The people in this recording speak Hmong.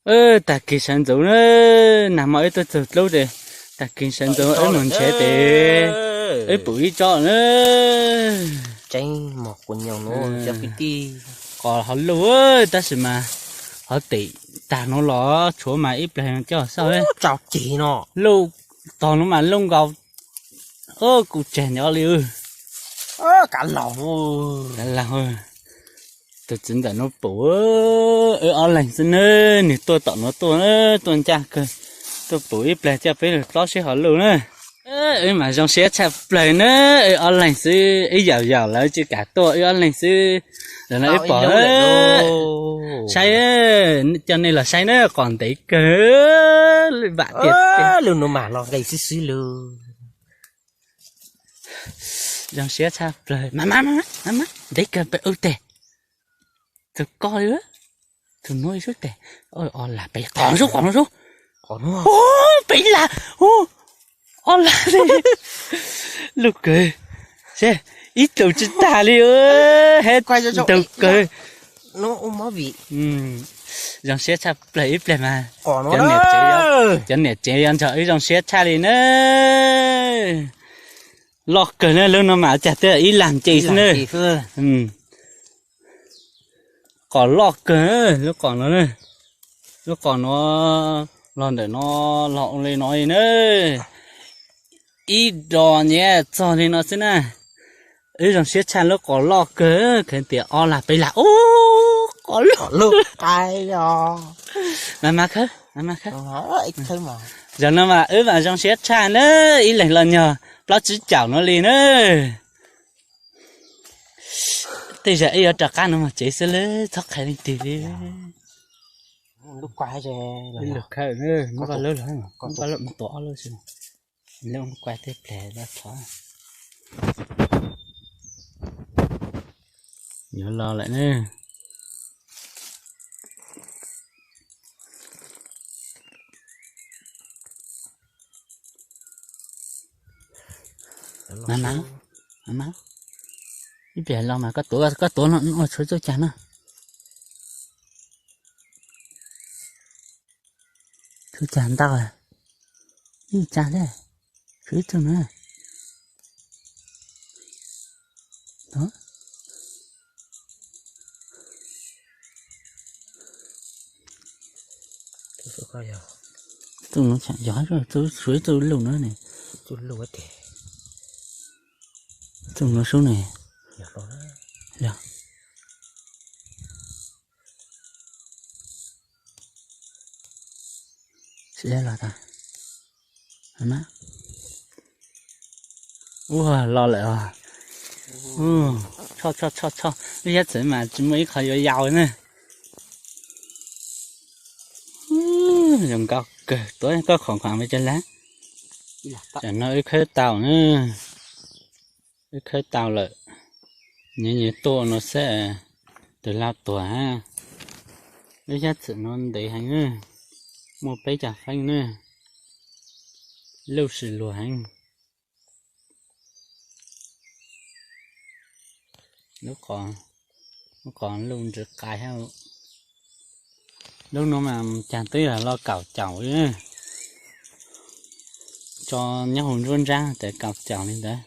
Tag kis sawv ntxov na, nag hmo wb tuaj txog dlub ces tag kis sawv ntxov wb mus nrhiav ces wb pum ib tsob na. Tseeb mos quav nyoos no, cov kwv tij. Qos hauv luj, tab sis mas hauv tim tag no los tshuav mas ib plag coj xauj. Tsau ceg no, luj tog no mas luj nkaus. Kuv tseg nyob li. Kav laug, tus txiv ntxawm no pum wb ob leeg xwb na, nws tuaj tom no tuaj, tuaj ncaj kawg, tuaj pum ib plag coj peb los plob seb hauv luj na. Wb mas zoo siab tshaj plaws na, wb ob leeg xwb, wb yaum yaum lawv tsis kam tuaj, wb ob leeg xwb. Lawv no wb pom, saib, coj nej los saib na, qos ntev kawg, vam tiag tiag. Lub no mas los nqis xwb xwb lawm. Zoo siab tshaj plaws. Mas mas mas, ntev kawg peb ub teg. Tus koj li, tus nuav ib sub teg. O lag peb, qos no sub, qos no sub. Peb lag, o lag li. Luj kawg, seb, ib tug tsis tag li, he ntug kawg. Zoo siab tshaj plaws ib plag mas. Cov niam tsev yuav nrog wb zoo siab tshaj li na. Loj kawg na, lub no mas cas twb ib lag nce xwb na. Qos loj kawg lub qos no na. Lub qos no los ntawm no los ua li no li na. Ib do nyiav txog li no xwb na. Wb zoo siab tshaj lub qos loj kawg, kheev tias o lag peb lag ub, qos loj lub qai os. Mas mas khawb, mas mas khawb. Zaum no mas wb mas zoo siab tshaj na, ib leeg los nyog plaub tsib caum no li na. Tej zaum wb yuav rov qab no mus tsev xwb lawm, txhob qhia leej twg li. Lub khawb, muab koj lub los, muab koj lub mus tua ob lub xwb. Lub kuaj tej plag los thov. Yuav los lawm ne. Mas mas, mas mas, ib pliag los mas koj tuav, koj tuav no ua tshuav txuj cag no. Tshuav cag ntau, ib cag thiab, tshuav ib tug na. Txuj no yog, suav txuj luj no ne. Txuj no sub ne. Yog. Ua los lawm os. Tshoj tshoj tshoj tshoj, lub xyab txwm mas tsis muaj ib qho yuav yau na. Zoo nkauj kawg, tuav koj khoom khoom me cov lav. Tam no wb khawb tau na, wb khawb tau lawm. Nyias nyias tuaj no xwb, tus lau tuag. Lub xyab txwm no ntev heev na, muaj peb caug feeb na, luj sis luag heev. Lub qos, lub qos luj ntsws qai thiab. Lub no mas cas twb yog los kaum caum li. Tso nyob hauv ntsuab ntsab tas kaum caum li ntawd.